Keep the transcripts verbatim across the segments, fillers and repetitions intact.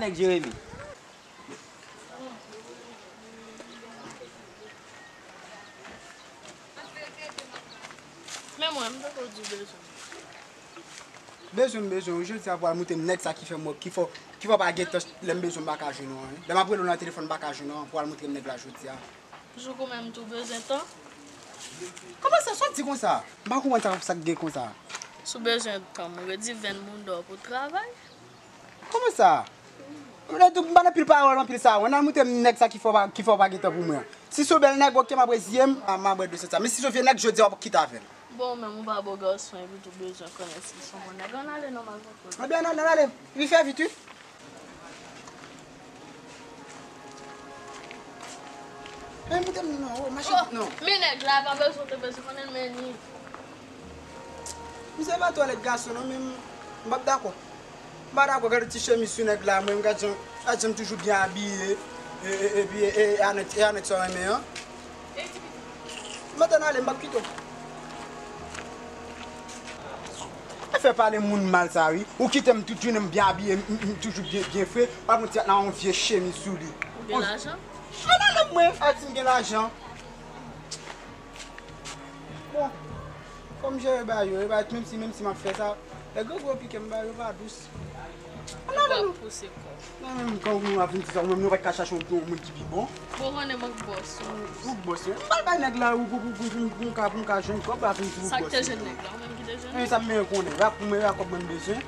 nèg Jeremi. Men mwen, m tankou di bezwen. Bezwen m bezwen w, jodi a pou al montre m nèg sa ki fè m, ki fè, ki fè w pa gen tan, lè m bezwen m pa ka jwenn ou an. Lè m ap rele w nan telefòn m pa ka jwenn ou an, pou al montre m nèg la jodi a. Jou koumenm tou bezwen tan. Kòman sa, sa w di konsa? M pa konprann sa, sa k gen konsa. Si w bezwen tan, m redi venn moun dò pou travay. Kòman sa? M pa nan pil pawòl, anpil sa. W nan montre m nèg sa ki fè w pa, ki fè w pa gen tan pou mwen. Si se yon bèl nèg, oke, m ap reziye m, m ap bwè dlo sèt sa. Men si se yon vye nèg, jodi a w ap kite avè l. Bon, men ou pa bo gason, epi tou bezwen konnen si se yon bon nèg. Ann ale non, m al kontre l. Ebyen, ann ale, ann ale. Wi, fè vit, wi. Men moute m non, oh, mache vit non. Men nèg la pa bezwen te bezwen konnen l, men ni. Misye pa twò lèd gason non, men m p ap dakò. M pa dakò, gade ti chemiz sou nèg la, mwen, gad jan, gad jan m toujou byen abiye, e, e, epi, e, e, e a nèg, e a nèg sa w renmen an. M antann ale, m p ap kite w. E fè pale moun mal sa wi. Ou kite m tout jounen m byen abiye, m, m, m toujou byen, byen fre. W ap yon ti nan yon vye chemiz sou li. Ou gen lajan? Ann ale mwen, a di m gen lajan. Bon, fò m jere bagay yo, e bagay, menm si, menm si m ap fè sa, lè grangou yo pike m, bagay yo pa dous. Ann ale nou. Pouse kò. Non, menm kan ou ap vin di sa, ou menm nou pa t ka chache yon, yon moun ki pi bon. Bon, konnen mank bòs ou. Ou bòs, wi. M pral bay nèg la, ou, pou, pou, pou, pou, pou m ka, pou m ka jwenn kòb, la vin di ou bòs. Sa k te jwenn nèg la, ou menm ki te jwenn? E sa m menm konnen, la pou mwen, la kòb mwen m bezwen.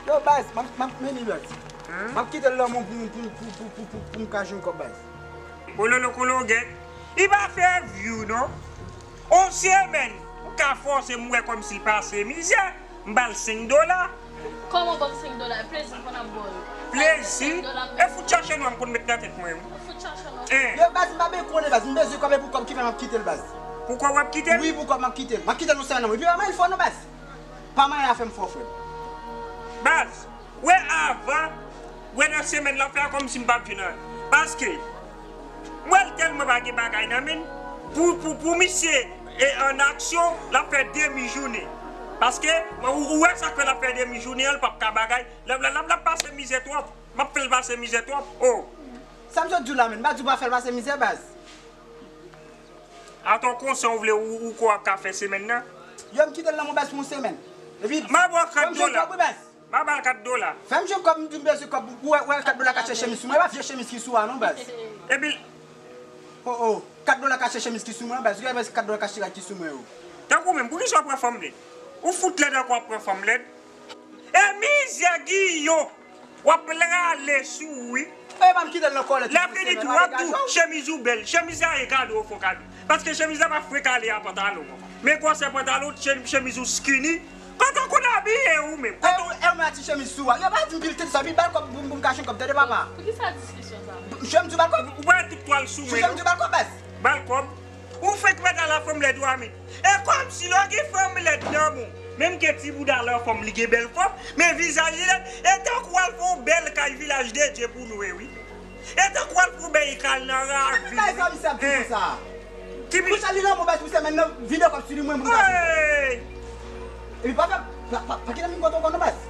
Yo, baz, m ap, m ap, men li baz. M ap kite l nan men w pou, pou, pou m ka jwenn kòb, baz. Kololo kologèt, li pa fè view non. On semèn, ou ka fòse m wè kòmsi l pase mizè, m ba l senk dola. Kòman ban m senk dola? Plezi m konn ap ba w yo. Plezi? Senk dola m... E fout chache nwa m konn met nan tèt mwen wi. Fout chache nwa. Yo, baz, m pa byen konnen, baz. M bezwen kòb, e pou kòb ki fè m ap kite l, baz. Pou kòb w ap kite l? Wi, pou kòb m ap kite l. M ap kite l yon semèn nan, wi. Epi pa manyen l fò non, baz. Pa manyen afè m fò, frè m. Baz, wè avan, wè nan semèn l ap fè a kòmsi m p ap jwenn anyen. Paske, m wè l tèlman pa gen bagay nan men l. Pou, pou, pou misye e an aksyon, l ap fè demi jounen. Paske, ou, ou wè sa k fè l ap fè demi jounen an, l p ap ka bagay. L ap, l ap, l ap pase mizè twòp. M ap fè l pase mizè twòp. Oh. Sa m sot di w la, menn? M pa di w pa fè l pase mizè, baz. Atò konsa w vle ou, ou kwè w ap ka fè semèn nan? Yo, m kite l nan men w, baz, pou yon semèn. Epi, m ap ba w kat dola. Fè m jwenn kòb, wi, baz. M ap ba l kat dola. Fè m jwenn kòb, m di m bezwen kòb. Ou wè, ou wè kat dola k ap chèche chemiz sou mwen, e pa vye chemiz ki sou a non, baz. Epi l... Oh, oh, kat dola k ap chèche chemiz ki sou mwen, baz. Ou wè kat dola k ap chèche rad ki sou mwen yo. Tankou menm, poukisa w ap pran fanm lèd? Ou fout lèd ankò w ap pran fanm lèd? E mizè Giyon! W ap rale sou ou wi. E pa m kite l nan kòlèt. Lè fini tou, w ap di w chemiz ou bèl. Chemiz la e kado w fè w kado. Paske chemiz la pa frekale a pantalon an. Men gwosè pantalon, che-, chemiz ou skinny. Kote w konn abiye ou menm? E ou, e ou met ti chemiz sou a. Yo pa di m pil tèt sa, pi ba l kòb pou m, pou m ka jwenn kòb, tande papa. Poukisa diskisyon sa menm? Chemiz ou ba l kòb? Ou pa tout twal sou mwen non. Chemiz ou ba l kòb, baz. Ba l kòb. Ou fenk mèt al a fanm lèd ou a menm. E kòmsi lè w gen fanm lèd nan men w, menm ke ti bouda lè fanm li gen bèl fòm, men vizaj li lèd, e tankou w al fè yon bèl kay Vilaj de Dye pou lwe wi. E tankou w al fè yon bèl kay nan ravin wi. Bay sa misye ap di konsa. Ki mi... Konsa li nan men w baz pou semèn nan, vide kòb sou li mwen, mwen ka di. Epi pa fè, pa, pa, pa kite m vin kote w ankò non baz.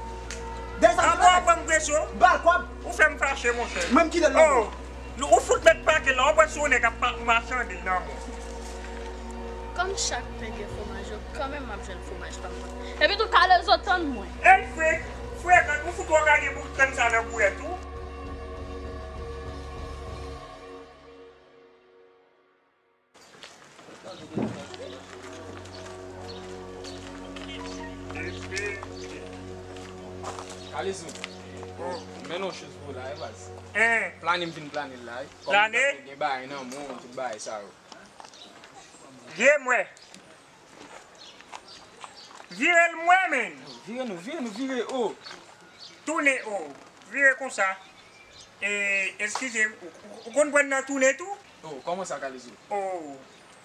Dèyè sa m di la. Ankò w ap ban m presyon? Ba l kòb. Ou fè m fache monchè. Mwen m kite l nan men w. Nou, ou fout mèt pake la, w ap wè si yon nèg ap pa-, machande l nan men w. Kòm chak pen gen fwomaj yo, kanmenm m ap jwenn fwomaj pa m nan. Epi tou, kalezo tann mwen. Ey, frè, frè, ou fout wè w ka gen bout grenn sa nan bourèt ou. Kalezo. Oh. Men non chez pou la, e baz. Hein. Plane m fin plane l la, e. Plane? Gen bagay nan men w, tout bagay sa yo. Vye mwen. Vire l mwen, menn. Vire nou, vire nou, vire, oh. Tounen, oh. Vire konsa. E, eskize, ou, ou, ou konn pran nan tounen tou? Oh, kòman sa, Kalezo? Oh.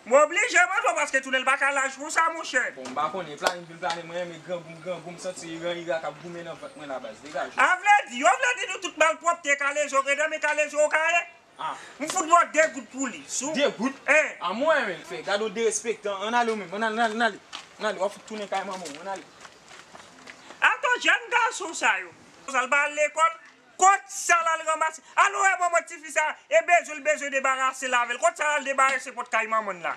Mwen oblije manje w paske tounen l pa ka laj konsa, monchè. Bon, m pa konnen, plane m vin plane, mwen renmen grangou m, grangou m santi iran ira k ap goumen nan vant mwen la baz. Degaje. A vle di, yo vle di nou tout malpwòpte Kalezo, redan men Kalezo ka ye. Ah. M fout bò de goud pou li. Sou. De goud? Eh. A mwen, men, fè, gade w derespektan. Ann ale w menm, ann ale, ann ale, ann ale. W ap fout tounen kay manman w, ann ale. Ato, jèn gason sa yo. Sa l pa al lekòl, kot sa l al ranmase? Alo, wè manman tifi sa, e bezwen l bezwen debarase l avè l. Kot sa l al debarase pòt kay manman l la?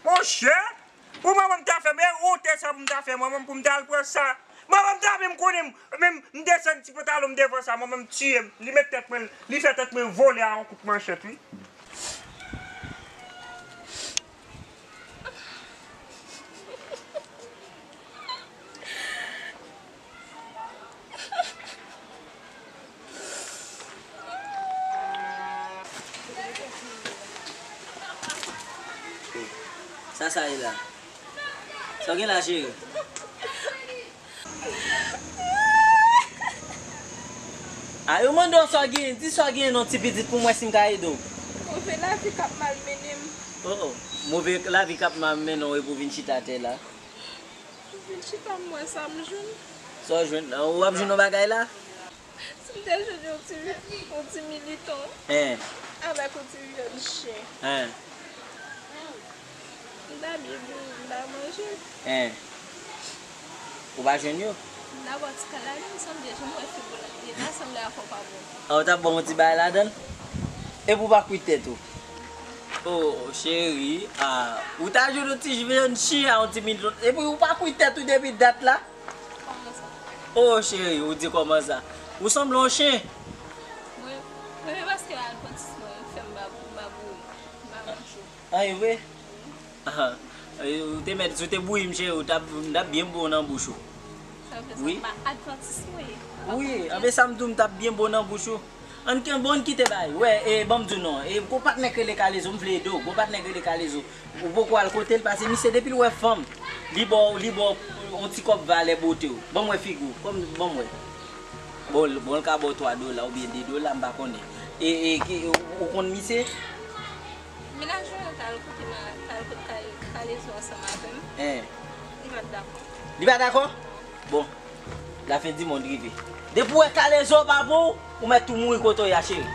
Monchè, pou manman m ta fè m, e wotè sa pou m ta fè manman m pou m ta al pran sa. Manman m ta menm konnen m, menm m desann ti pantalon m devan sa, manman m tiye m. Li met tèt mwen, li fè tèt mwen vole a yon kout manchèt, wi. Sa sa ye la? Sa w gen la, cheri? A, yo mande w sa w genyen, di sa w genyen non, ti pitit, pou m wè si m ka ede w. Move lavi k ap malmennen m. Oh, oh. Move lavi k ap malmennen w epi w vin chita atè la. M vin chita, m wè sa m jwenn. Sa w jwenn? W ap jwenn yon bagay la? Si m te jwenn yon ti, yon ti militon. Hein. Avèk yon ti vyann chen. Hein. M ta byen bouri, m ta manje. Hein. Ou pa jwenn yo? M ta bò ti kal la, men m sonje jan m wè figou la. Li pa sanble ak ou pa bon. Ah, ou t ap ban m yon ti bagay ladan l? Epi ou pa kwit tèt ou? Oh, cheri, ah, ou ta jwenn yon ti vyann chen a yon ti militon. Epi ou pa kwit tèt ou depi dat la? Kòman sa? Oh, cheri, ou di kòman sa? Ou sanble yon chen. Mwen, mwen, se paske advantis mwen fè m pa, m pa bouri, m pa manje. Ah, e vre? Ah, e, ou te mèt, si w te bouyi m, cheri, ou t ap, m t ap byen bon nan bouch ou. Sa vle sa, wi. M pa advantis mwen ye. Wi, anben sa m di w, m t ap byen bon nan bouch ou. Ann ken bon kite bay. Wè, e, ban m di w non. E, gon patnè k rele Kalezo, m vle ede w. Gon patnè k rele Kalezo. Ou poko al kote l, pase misye depi l wè fanm, li ba w, li ba w yon ti kòb valè bote w. Ban m wè figi w. Kòm, ban m wè. Bon, l, bon, l ka ba w twa dola oubyen de dola, m pa konnen. E, e, ki, ou, ou konn misye? Menaj mwen t al kote ma, t al kote Kale, Kalezo ansanm avè m. Hein. Li pa t dakò. Li pa dakò? Bon, lafen di mond rive. Depi w wè Kalezo pa pou ou, ou mèt tou mouri kote w ye a, cheri.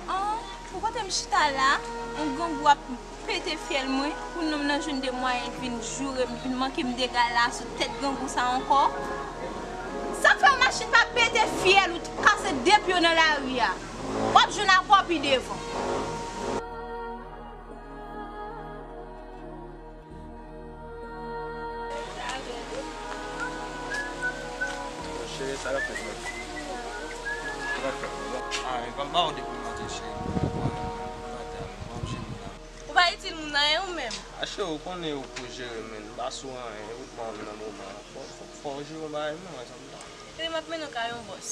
An, ou kote m chita la, yon grangou ap pete fyèl mwen, pou nonm nan jwenn de mwayen vin joure m, vin manke m dega la sou tèt grangou sa ankò. Sa k fè yon machin pa pete fyèl ou kase de pye w nan lari a? W ap jwenn akò pi devan. Cheri, sa k ap fèt menm? Sa k ap fèt menm? Ah, e pa m ba w depi maten, cheri. Ou pa itil moun anyen ou menm. A cheri, ou konnen ou pou jere m, menm. M pa sou anyen, ou pran m nan moman an. Fò, fò, fò w jere yon bagay menm, wè sa m ta. Tande, m ap mennen w kay yon bòs.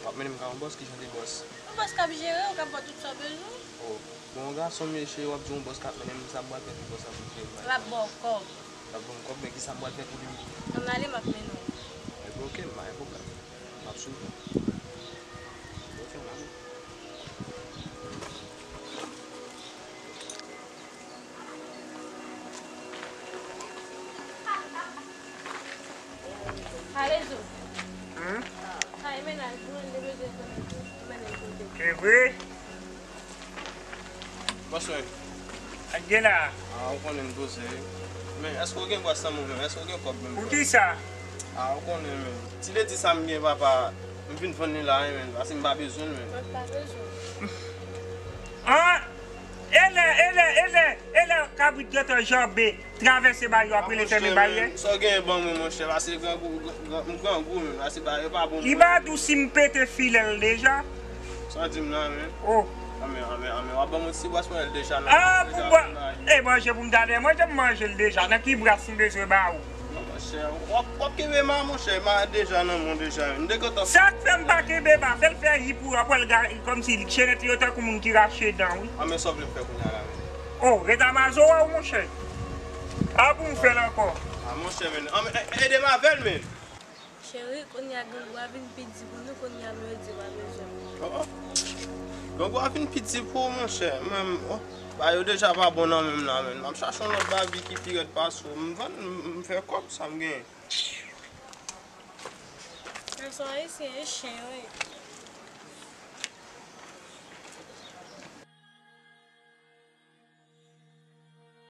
W ap mennen m kay yon bòs? Ki jan de bòs? Yon bòs k ap jere w, k ap ba w tout sa w bezwen. Oh, bon, yon gason m ye, cheri, w ap di yon bòs k ap mennen m, sa m pral fè pou bòs la pou l jere m? L ap ba w kòb. L ap ban m kòb, men kisa m pral fè pou li? Ann ale, m ap mennen w. Ebyen, oke, m pa gen pwoblèm. M ap swiv ou. Oke, m ale. Kalezo. Hmm? Kay menaj mwen, li bezwen konnen tout menaj kote. Se vre? Bòs mwen. Ak gen la. Ah, ou konnen m poze. Men, èske w gen bòs nan men w menm? Èske w gen kòb menm? Poukisa? Ah, ou konnen, men. Ti ledi sa m gen, papa, m vin vann li la, wi, men. Paske m pa bezwen l, men. Mwen pa bezwen l. Ah! E lè, e lè, e lè, e lè kabrit gentan janbe, travèse bay yo, ap rele fèmen bay yo. Sa w genyen ban mwen, monchè, paske grangou, gran, gran, m grangou, men, paske bay yo pa bon. Li pa di w si m pete filè l deja? Sa w di m la, men? Oh. Anmè, anmè, anmè, w ap ban m yon ti bwès mwen deja, non? Ah, pou bwa. E manje pou m ta dè manje, m manje l deja. Nan ki bras m bezwen ba ou? Monchè, w ap, w ap kenbe ma, monchè, ma deja nan men w deja. M te kontan. Sa k fè m pa kenbe ma? Fè l fè hi pou w, apre l ga-, kòmsi chenèt li yo tankou moun ki rache dan, wi. A, men sa w vle m fè kounye a la, men? Oh, ret a mazo a w, monchè. A pou m fè l ankò. A monchè, men. An, men, e- ede m avè l, men. Cheri, kounye a grangou a vin pi di pou nou, kounye a nou yo di pa bezwen. Oh, oh. Grangou a vin pi di pou ou, monchè. Mwen, oh, ba yo deja pa bon nan men m nan, men. M ap chache yon lòt babi ki pi rèd pase ou. M vann, m m fè kòb sa m genyen. Gason ayisyen e chen yo ye.